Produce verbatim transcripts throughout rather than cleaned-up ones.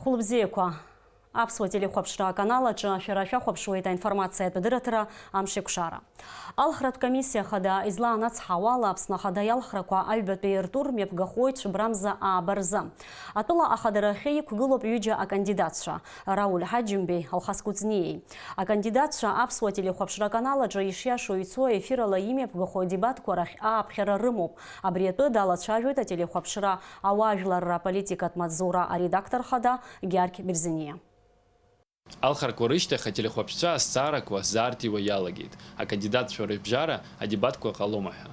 Хәылбзиақәа. Аԥсуа телехәаԥшра аканал аҿы шәара шәахәаԥшуеит аинформациатә адырраҭара Амшеикәшара. Алхратә комиссиа хада излаанацҳауала, Аԥсны ахада иалхрақәа аҩбатәи ртур мҩаԥгахоит шәыбрамза ааба рзы. Атәыла ахадарахьы иқәгылоуп ҩыџьа акандидатцәа, Рауль Ҳаџьымбеи Алхас Кәыҵниеи. Акандидатцәа Аԥсуа телехәаԥшра аканал аҿы ишиашоу ицо, ефирала имҩаԥгахо адебатқәа рахь ааԥхьара рымоуп. Абри атәы далацәажәоит ателехәаԥшра ауаажәларра аполитикатә маҵзура аредактор хада Георгь Берзениа. Алхрақәа рышьҭахь ателехәаԥшцәа азҵаарақәа заарҭиуа иалагеит, акандидатцәа рыбжьара адебатқәа ҟалома ҳәа.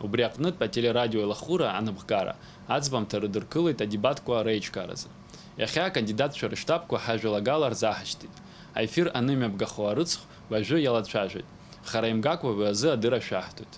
Убри аҟнытә ателерадио еилахәыра анапхгара аӡбамҭа рыдыркылеит адебатқәа реиҿкааразы. Иахьа акандидатцәа рыштабқәа ҳажәалагала рзаҳашьҭит. Аефир анымҩаԥгахо арыцхә уажәы иалацәажәоит. Хара имгакәа уи азы адырра шәаҳҭоит.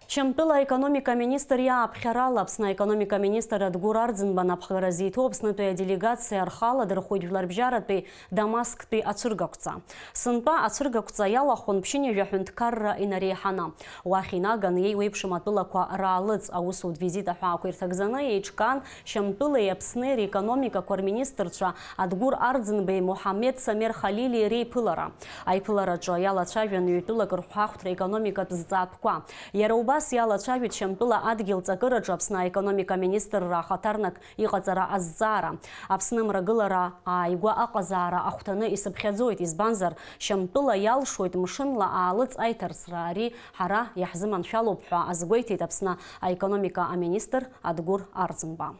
Шьамтәыла аекономика аминистр иааԥхьарала Аԥсны аекономика аминистр Адгәыр Арӡынба анапхгара зиҭо Аԥснытәи аделегациа рхала дырхәит Жәларбжьаратәи Дамасктәи ацәыргақәҵа. Сынтәа ацәыргақәҵа иалахәын ԥшьынҩажәа ҳәынҭқарра инареиҳаны. Уахь инаган еиуеиԥшым атәылақәа раалыҵ аусутә визит аҳәаақәа ирҭагӡаны еиҿкаан Шьамтәылеи Аԥсни рекономикақәа рминистрцәа Адгәыр Арӡынбеи Моҳамед Самер Халили реиԥылара. Аиԥылараҿы иалацәажәан ҩ-тәылак рхәаахәҭра економикатә зҵаатәқәа. Иара убас иалацәажәеит Шьамтәыла адгьыл ҵакыраҿы Аԥсны аекономика министрра ахаҭарнак иҟаҵара азҵаара. Аԥсны мрагылара ааигәа аҟазаара ахәҭаны исыԥхьаӡоит, избанзар, Шьамтәыла иалшоит мшынла аалыҵ аиҭарсра, ари ҳара иаҳзыманшәалоуп ҳәа азгәеиҭеит Аԥсны аекономика аминистр Адгәыр Арӡынба.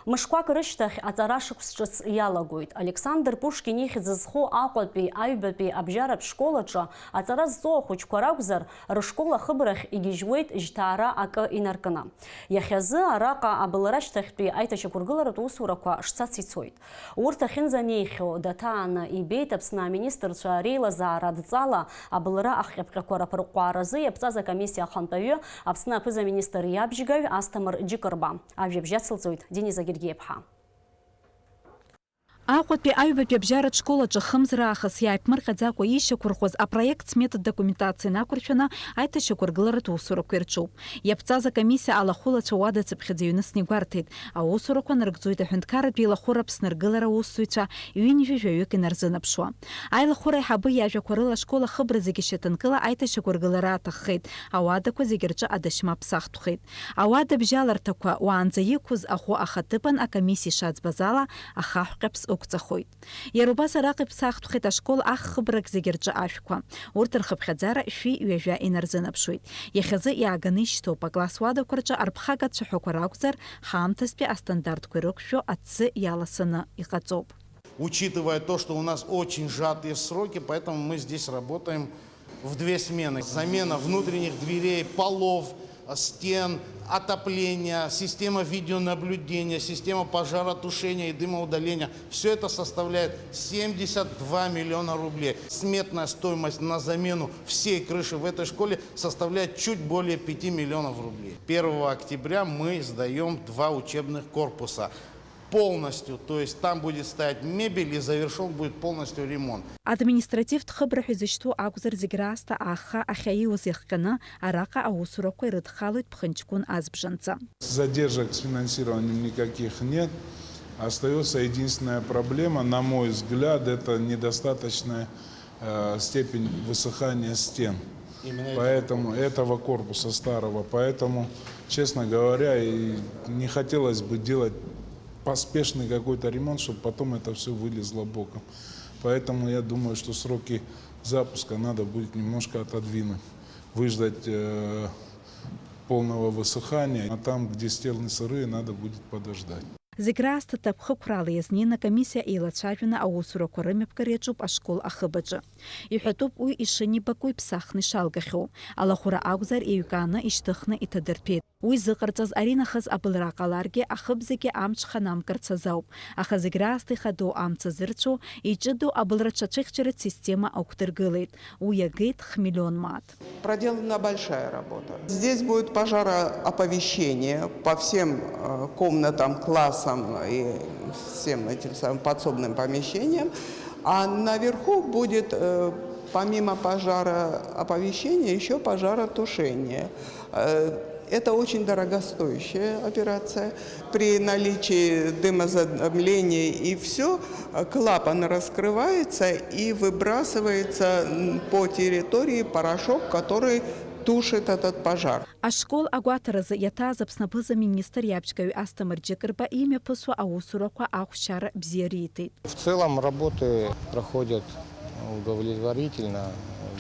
Мышқәак рышьҭахь аҵара шықәс ҿыц иалагоит. Александр Пушкин ихьӡ зху Аҟәатәи аҩбатәи абжьаратә школ аҿы аҵара зҵоу ахәыҷқәа ракәзар, рышкол ахыбрахь игьежьуеит жьҭаара акы инаркны. Иахьазы араҟа абылра ашьҭахьтәи аиҭашьақәыргыларатә усурақәа шцац ицоит. Урҭ ахьынӡанеихьоу даҭааны ибеит Аԥсны аминистрцәа реилазаара адҵала абылра ахҟьаԥҟьақәа раԥырҟәааразы иаԥҵаз акомиссиа ахантәаҩы, Аԥсны аԥыза-министр иабжьгаҩ Асҭамыр Џьыкырба. Ажәабжь ацылҵоит Дениза Гергиаԥҳа. Аҟәатәи аҩбатәи абжьаратә школ аҿы хымз раахыс иааиԥмырҟьаӡакәа ишьақәырӷәӷәаз апроект-смета документациа инақәыршәаны аиҭашьақәыргыларатә усурақәа ирҿуп. Иаԥҵаз акомиссиа алахәылацәа уадацыԥхьаӡа иҩныҵны игәарҭеит, аусурақәа нарыгӡоит аҳәынҭқарратә еилахәыра Аԥсны ргылара аусзуҩцәа ҩынҩажәаҩык инарзынаԥшуа. Аилахәыра аиҳабы иажәақәа рыла ашкол ахыбра зегьы шьаҭанкыла аиҭашьақәыргылара аҭаххеит, ауадақәа зегьы рҿы адашьма ԥсахтәхеит. Ауадабжьаларҭақәа уаанӡа иқәыз аӷәы ахаҭыԥан акомиссиа ишаӡбаз ала ахаҳә ҟьаԥс ықәҵахоит. Иара убас араҟа иԥсахтәхеит ашкол аххыбрак зегьы рҿы ашәқәа. Урҭ рхыԥхьаӡара шәи ҩажәа инарзынаԥшуеит. Иахьазы иааганы ишьҭоуп акласс уадақәа рҿы арԥхага цәаҳәақәа ракәзар, ҳаамҭазтәи астандартқәа ирықәшәо аҭӡы иаласаны иҟаҵоуп. Учитывая то, что у нас очень сжатые сроки, поэтому мы здесь работаем в две смены. Замена внутренних дверей, полов, стен, отопление, система видеонаблюдения, система пожаротушения и дымоудаления. Все это составляет семьдесят два миллиона рублей. Сметная стоимость на замену всей крыши в этой школе составляет чуть более пяти миллионов рублей. Первого октября мы сдаем два учебных корпуса полностью, то есть там будет стоять мебель и завершён будет полностью ремонт. Административтә хыбра ҳәа изышьҭоу акәзар, зегь раасҭа аахха ахьаиуаз иахҟьаны араҟа аусурақәа ирыдхалоит ԥхынҷкәын азбжанҵа. Задержек с финансированием никаких нет. Остаётся единственная проблема, на мой взгляд, это недостаточная э, степень высыхания стен. Именно этого Поэтому корпуса. Этого корпуса старого. Поэтому, честно говоря, и не хотелось бы делать поспешный какой-то ремонт, чтобы потом это всё вылезло боком. Поэтому я думаю, что сроки запуска надо будет немножко отодвинуть, выждать э, полного высыхания, а там, где стены сырые, надо будет подождать. Зегь раасҭа ҭакԥхықәрала иазнеины акомиссиа еилацәажәаны аусурақәа рымҩаԥгара иаҿуп ашкол ахыбаҿы. Иҳәатәуп уи ишынибаку иԥсахны ишалгахьоу. Алахәыра акәзар, еиҩкааны ишьҭыхны иҭадырҭәеит. Уи зыҟарҵаз аринахыс абылра ҟаларгьы, ахыб зегьы амҽха анамкырц азауп. Аха зегь раасҭа ихадоу амца зырцәоу, иҷыдоу абылра ҽацәыхьчаратә система ықәдыргылеит. Уи иагеит хмиллион мааҭ. Проделана большая работа. Здесь будет пожарооповещение по всем э, комнатам, классам и всем этим самым подсобным помещениям. А наверху будет, э, помимо пожарооповещения, еще пожаротушение. Э, Это очень дорогостоящая операция. При наличии дымозадымления и все, клапан раскрывается и выбрасывается, м, по территории порошок, который тушит этот пожар. Ашкол агәаҭаразы иаҭааз Аԥсны аԥыза-министр иабжьгаҩ Асҭамыр Џьыкырба имҩаԥысуа аусурақәа ахәшьара бзиа риҭеит. В целом работы проходят удовлетворительно.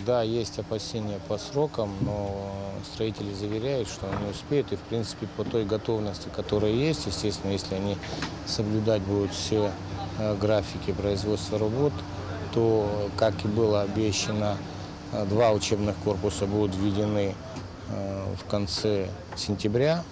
Да, есть опасения по срокам, но строители заверяют, что они успеют. И, в принципе, по той готовности, которая есть, естественно, если они соблюдать будут все, э, графики производства работ, то, как и было обещано, э, два учебных корпуса будут введены, э, в конце сентября.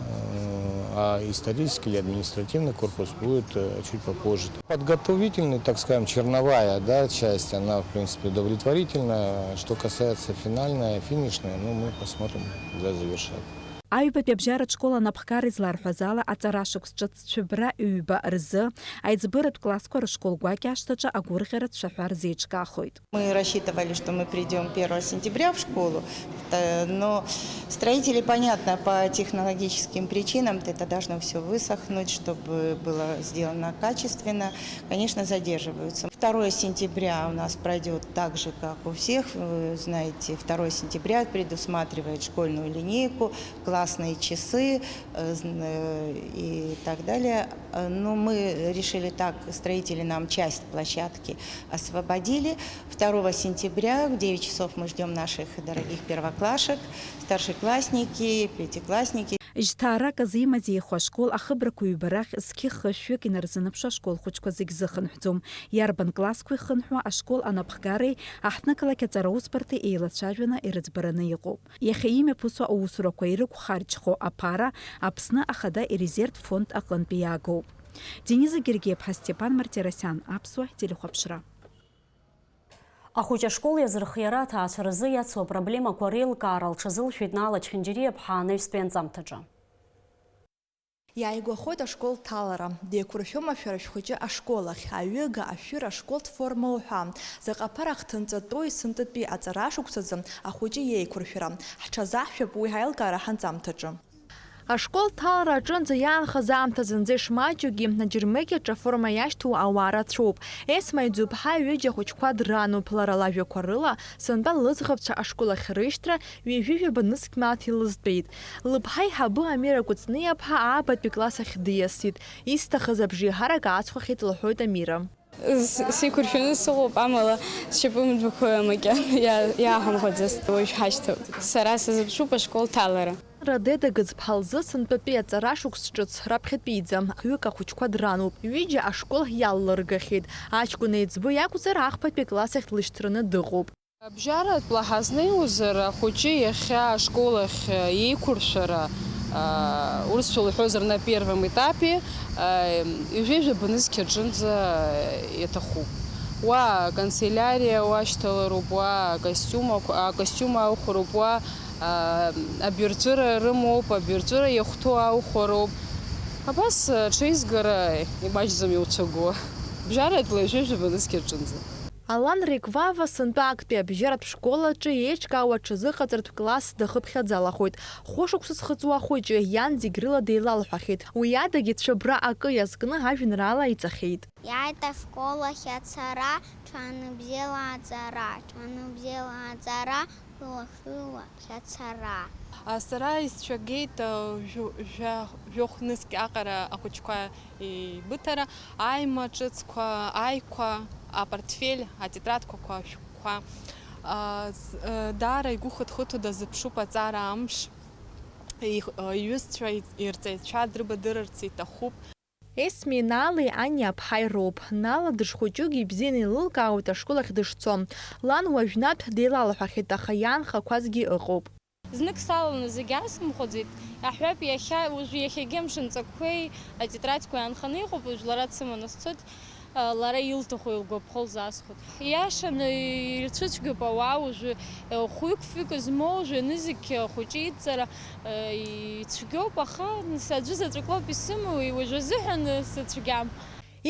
Э, а исторический или административный корпус будет, э, чуть попозже. Подготовительный, так скажем, черновая, да, часть, она, в принципе, удовлетворительная. Что касается финальная, финишная, ну, мы посмотрим для завершения. Аҩбатәи абжьаратә школ анапхгара изларҳәаз ала, аҵара шықәс ҿыц цәыббра ҩба рзы аиҵбыратә классқәа рышкол гәакьа ашҭаҿы агәырӷьаратә цәаҳәа рзеиҿкаахоит. Мы рассчитывали, что мы придём первого сентября в школу, э, но строители, понятно, по технологическим причинам это должно всё высохнуть, чтобы было сделано качественно. Конечно, задерживаются. Второе сентября у нас пройдёт так же, как у всех. Вы знаете, второе сентября предусматривает школьную линейку, классные часы, э, зн-, э, и так далее. Э, но мы решили так, строители нам часть площадки освободили. Второго сентября в девять часов мы ждём наших дорогих первоклашек, старшеклассники, пятиклассники. Жьҭаарак азы имаӡеихо ашкол ахыбрақәа ҩба рахь зқьы хышәҩык инарзынаԥшуа ашкол хәыҷқәа зегь зыхынҳәӡом. Иарбан классқәа ихынҳәуа, ашкол анапхгареи аҳҭнықалақь аҵара усбарҭеи еилацәажәаны ирыӡбараны иҟоуп. Иахьа имҩаԥысуа аусурақәа ирықәхарџьхо аԥара Аԥсны ахада ирезервтә фонд аҟынтәи иаагоуп. Дениза Гергиаԥҳа, Степан Мартиросиан, Аԥсуа телехәаԥшра. Ахәыҷы ашкол иазырхиара аҭаацәа рзы иацу апроблемақәа реилкаара лҽазылшәеит Наала Чхинџьариаԥҳа анаҩстәи анҵамҭаҿы. Иааигәахоит ашкол ҭалара. Деиқәыршәома шәара шәхәыҷы ашкол ахь, аҩыга, ашәыра, ашколтә форма уҳәа? Заҟа ԥара хҭынҵатәуи сынтәатәи аҵара шықәсазы ахәыҷы иеиқәыршәара? Ҳҽазаҳшәап уи ҳаилкаара ҳанҵамҭаҿы. Ашкол ҭалара аҿынӡа иаанхаз аамҭа зынӡа ишмаҷугьы, аџьармыкьаҿ аформа иашьҭоу ауаа рацәоуп. Есма Иӡуԥҳа ҩыџьа ахәыҷқәа дрануп, лара лажәақәа рыла, сынтәа лыӡӷабцәа ашкол ахь рышьҭра ҩажәи жәаба нызқь мааҭ илызтәеит. Лыԥҳа аиҳабы Амира Кәыҵниаԥҳа аабатәи класс ахь диасит. Исҭахыз абжеиҳарак аасхәахьеит, лҳәоит Амира. С-, сеиқәыршәаны сыҟоуп, амала сшьапы мыӡбақәа макьана иа-, иааҳамхәаӡацт, уажә ҳашьҭоуп. Сара сазыԥшуп ашкол ҭалара. Радеда Гыӡԥҳа лзы сынтәатәи аҵара шықәс ҿыц раԥхьатәиӡам, хҩык ахәыҷқәа дрануп. Ҩыџьа ашкол иаллыргахьеит. Аҷкәын еиҵбы иакәзар, ахԥатәи акласс ахь длышьҭраны дыҟоуп. Абжьаратәла ҳазнеиуазар, ахәыҷы иахьа ашкол ахь иеиқәыршәара, аа, урысшәа лҳәозар, на первом этапе, аа, ҩажәи жәаба нызқь аҿынӡа иаҭахуп. Уа аканцеляриа уашьҭалароуп, уа акостиум ақә-, акостиум аухәароуп, уа, аа, абирҵәыра рымоуп, абирҵәыра иахәҭоу аухәароуп. Абас аҽеизгара имаҷӡам иуцәагәо. Бжьаратәла ҩажәи жәаба нызқь аҿынӡа. Алан Реквава сынтәа актәи абжьаратә школ аҿы еиҿкаау аҽазыҟаҵаратә класс дахыԥхьаӡалахоит. Хәышықәса зхыҵуа ахәыҷы иан зегь рыла деилалҳәахьеит. Уи адагьы цәыббра акы иазкны ажәеинраала иҵахьеит. Иааит ашкол ахь ацара, ҽанбзиала аҵара, ҽанбзиала аҵара, хыла-хыла ԥхьацара. Сара исцәагеит, а, жәо-, жәа-, жәохә нызқь аҟара ахәыҷқәа еибыҭара, аимаҿыцқәа, аиқәа, апортфель, атетрадқәақәа, ашәҟәқәа. А, з-, а, даара игәы хыҭхыҭуа дазыԥшуп аҵара амш. Их-, а, иҩызцәа, ирҵаҩцәа дрыбадырырц иҭахуп. Есми Наалеи Ани аԥҳаи роуп. Наала дышхәыҷугьы ибзианы еилылкаауеит ашкол ахь дышцо. Лан уажәнатә деилалҳәахьеит, аха иаанхақәазгьы ыҟоуп. Знык саланы зегь асымхәаӡеит. Аҳәап, иахьа, уажә иахьагьы амшын ҵакқәеи атетрадқәеи аанханы иҟоуп, уажә лара дсыманы сцоит, лара илҭаху илгәаԥхо лзаасхәоит. Иашаны, ирцәыцәгьоуп ауаа уажәы, хәҩык-фҩык змоу жәанызқь ахәыҷы идҵара ицәгьоуп, аха аӡәы заҵәык лоуп исымоу, уажә азыҳәан сыцәгьам.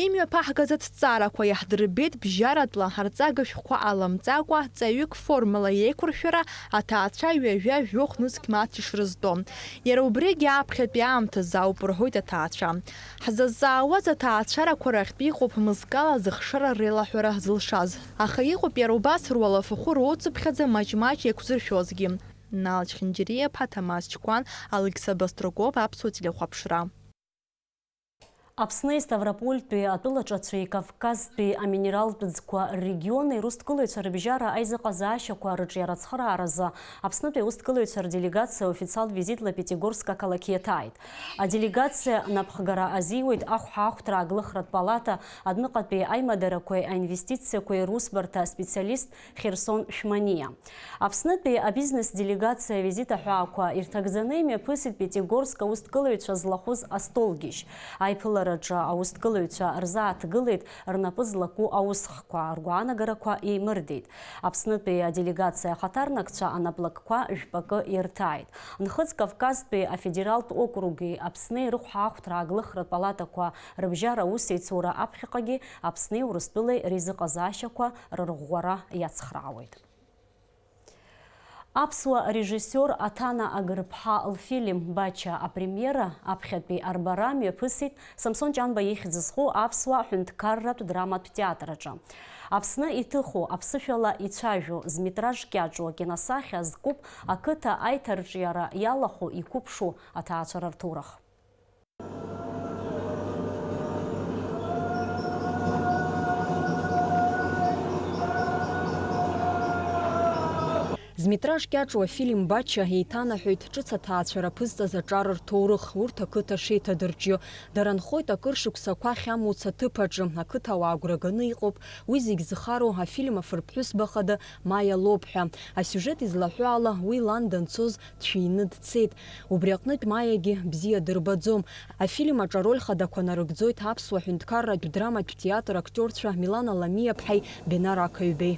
Имҩаԥаҳгаз аҭҵаарақәа иаҳдырбеит бжьаратәла, ҳарҵага шәҟәқәа аламҵакәа, ҵаҩык формала иеиқәыршәара, аҭаацәа ҩажәа жәохә нызқь мааҭ ишрызтәо. Иара убригьы аԥхьатәи аамҭазы ауп рҳәоит аҭаацәа. Ҳзазҵаауаз аҭаацәарақәа рахьтә иҟоуп мызкала зыхшара реилаҳәара зылшаз. Аха иҟоуп иара убас руалафахәы роуцыԥхьаӡа маҷ-маҷ еиқәзыршәозгьы. Налч Хинџьариаԥҳа, Ҭамаз Чқәан, Алықьса Бастроков, Аԥсуа телехәаԥшра. Аԥсни Ставропольтәи атәылаҿацәеи Кавказтәи аминералтә ӡқәа ррегиони русҭгылаҩцәа рыбжьара аизыҟазаашьақәа рыҿиара ацхырааразы Аԥснытәи аусҭгылаҩцәа рделегациа официалтә визитла Пятигорск ақалақь иаҭааит. Аделегациа напхгара азиуеит ахәҳахәҭра аглыхратә палата адәныҟатәи аимадарақәеи аинвестициақәеи русбарҭа аспециалист Херсон Шәманиа. Аԥснытәи абизнес делегациа авизит аҳәаақәа ирҭагӡаны имҩаԥысит Пятигорск аусҭгылаҩцәа злахәыз астолгьежь. Аиԥылараҿы аусҭгылаҩцәа рзааҭгылеит рнапы злаку аусхкқәа, ргәаанагарақәа еимырдеит. Аԥснытәи аделегациа ахаҭарнакцәа анаплакқәа жәпакы ирҭааит. Нхыҵ Кавказтәи афедералтә округи Аԥсни рыхәҳахәҭра аглыхратә палатақәа рыбжьара аусеицура аԥхьаҟагьы Аԥсни Урыстәылеи реизыҟазаашьақәа рырӷәӷәара иацхраауеит. Аԥсуа режиссиор Аҭана Агырԥҳа лфильм Бача апремиера аԥхьатәи арбара мҩаԥысит Самсон Ҷанба ихьӡ зху аԥсуа ҳәынҭқарратә драматә театр аҿы. Аԥсны иҭыху, аԥсышәала ицәажәо, зметраж кьаҿу акиносахьа зкуп ақыҭа аиҭарҿиара иалахәу иқәыԥшу аҭаацәара рҭоурых. Зметраж кьаҿу афильм Бача еиҭанаҳәоит ҿыц аҭаацәара ԥызҵаз аҿар рҭоурых, урҭ ақыҭа шеиҭадырҿио. Дара нхоит акыр шықәсақәа ахьамуц аҭыԥ аҿы, ақыҭауаа агәра ганы иҟоуп уи зегь зхароу афильм афырԥҳәызба хада Маиа лоуп ҳәа. Асиужет излаҳәо ала, уи лан данцоз дшәины дцеит. Убри аҟнытә Маиагьы бзиа дырбаӡом. Афильм аҿы ароль хадақәа нарыгӡоит аԥсуа ҳәынҭқарратә драматә театр актиорцәа Милана Ламиаԥҳаи Бенар Ақаҩбеи.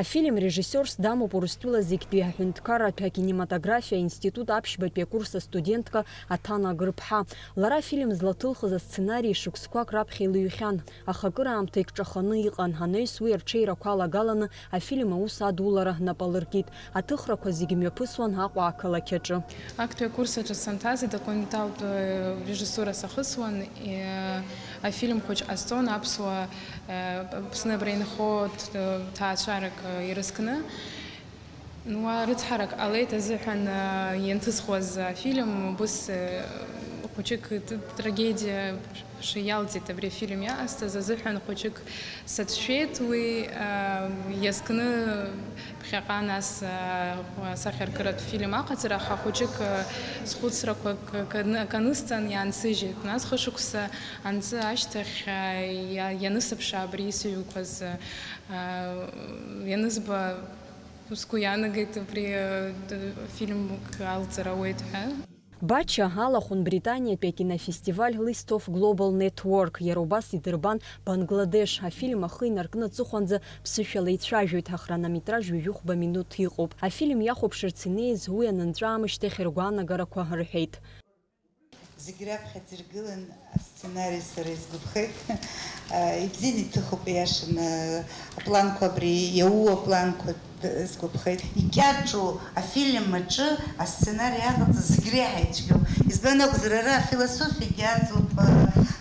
Афильм режиссиорс дамоуп Урыстәыла зегьтәи аҳәынҭқарратә акинематографиа аинститут аԥшьбатәи акурс астудентка Аҭана Гырԥҳа. Лара афильм злаҭылхыз асценари шықәсқәак раԥхьа илыҩхьан, аха акыраамҭа икҿаханы иҟан, анаҩс уи арҽеирақәа алагаланы афильм аус адулара нап алыркит. Аҭыхрақәа зегьы мҩаԥысуан Аҟәа ақалақь аҿы. Актәи акурс аҿы санҭаз идокументалтә, э, режиссура сахысуан, э, афильм хәыҷ ҟасҵон аԥсуа, э, Аԥсны абра инхо ҭ-, ҭаацәарак, э, ирызкны. Уа рыцҳарак ҟалеит азыҳәан, э, ианҭысхуаз афильм, убыс, э, хәыҷык т-, трагедиа Шиалҵит абри афильм иаҟасҵаз азыҳәан хәыҷык сацәшәеит, уи, а, иазкны ԥхьаҟа нас, а, асахьаркыратә фильм аҟаҵара, аха хәыҷык, а, схәыцрақәа к-, каны-, канысҵан иаансыжьит. Нас хышықәса анҵы ашьҭахь, а, иа-, ианысыԥшаа абри исыҩқәаз, а, ианызба, сгәы иаанагеит абри, а, д-, фильмк алҵыр ауеит ҳәа. Бача алахәын Британиатәи акинофестиваль List of Global Network, иара убас идырбан Бангладеш. Афильм ахы инаркны аҵыхәанӡа ԥсышәала ицәажәоит, ахронометраж ҩажәихәба минуҭ иҟоуп. Афильм иахәаԥшырц инеиз уи анынҵәа аамышьҭахь ргәаанагарақәа рҳәеит. Зегь раԥхьаӡа иргылан асценари сара исгәаԥхеит. Ибзианы иҭыхуп, иашаны, апланқәа абри иауу апланқәа. Д-, сгәаԥхеит. Икьаҿу афильм аҿы асценари аҟаҵа зегь реиҳа ицәгьоуп. Избан акәзар, ара афилософиагьы аҵоуп, а,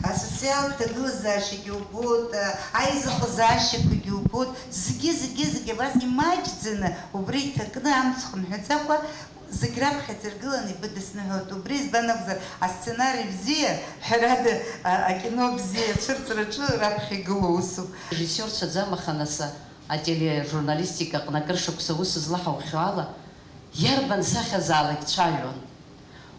асоциалтә ҭагылазаашьагьы убоит, а, аизыҟазаашьақәагьы убоит. Зегьы, зегьы, зегьы абас имаҷӡаны, убри иҭакны, амцхә мҳәаӡакәа, зегь раԥхьаӡа иргыланы ибыдысныҳәалоит. Убри, избан акәзар, асценари бзиа, ҳәарада, а, акино бзиа ацәырҵраҿы раԥхьа игылоу усуп. Режиссиорцәаӡам, аха нас, Атележурналистика аҟны акыр шықәса аус злаҳаухьоу ала, иарбан сахьазаалак цәажәон.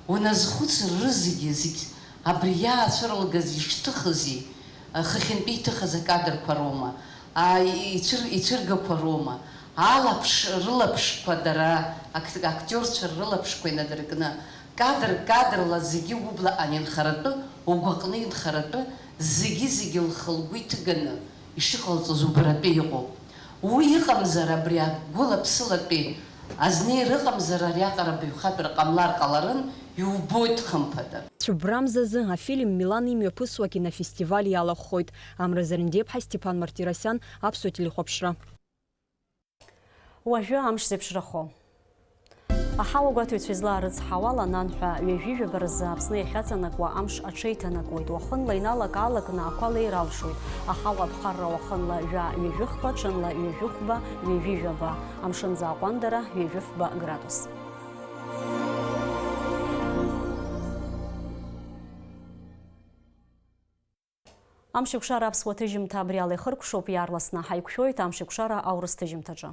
Уназхәыцыр, рызегьы, зегь абри иаацәырылгаз ишҭыхызи, хыхьынтәи иҭыхыз акадрқәа роума, а, ицәыр-, ицәыргақәа роума, алаԥш, рылаԥшқәа дара, ак-, актиорцәа рылаԥшқәа инадыркны, кадр-кадрла зегьы ублаҟан инхаратәы, угәаҟны инхаратәы, зегьы-зегьы лхы-лгәы иҭыганы, Ишыҟалҵоз убаратәы иҟоуп. Уи ыҟамзар, абри агәыла-ԥсылатәи азнеира ыҟамзар, ариаҟара баҩхатәра ҟамлар ҟаларын, иубоит, хымԥада. Цәыббра мзазы афильм Милан имҩаԥысуа акинофестиваль иалахәхоит. Амра Зарндиаԥҳа, Стеԥан Мартиросиан, Аԥсуа телехәаԥшра. Уажәы амш зеиԥшрахо. Аҳауа гәаҭаҩцәа излаарыцҳауала, нанҳәа ҩажәи жәаба рзы Аԥсны иахьаҵанакуа амш аҽеиҭанакуеит. Уахынла иналак-аалакны ақәа леир алшоит. Аҳауа аԥхарра уахынла жәа-ҩажәихԥа, ҽынла ҩажәихәба, ҩажәи жәаба, амшын аӡы аҟәандара ҩажәи фба градус. Амшеикәшара аԥсуа ҭыжьымҭа абри ала ихыркәшоуп, иаарласны ҳаиқәшәоит Амшеикәшара аурыс ҭыжьымҭаҿы.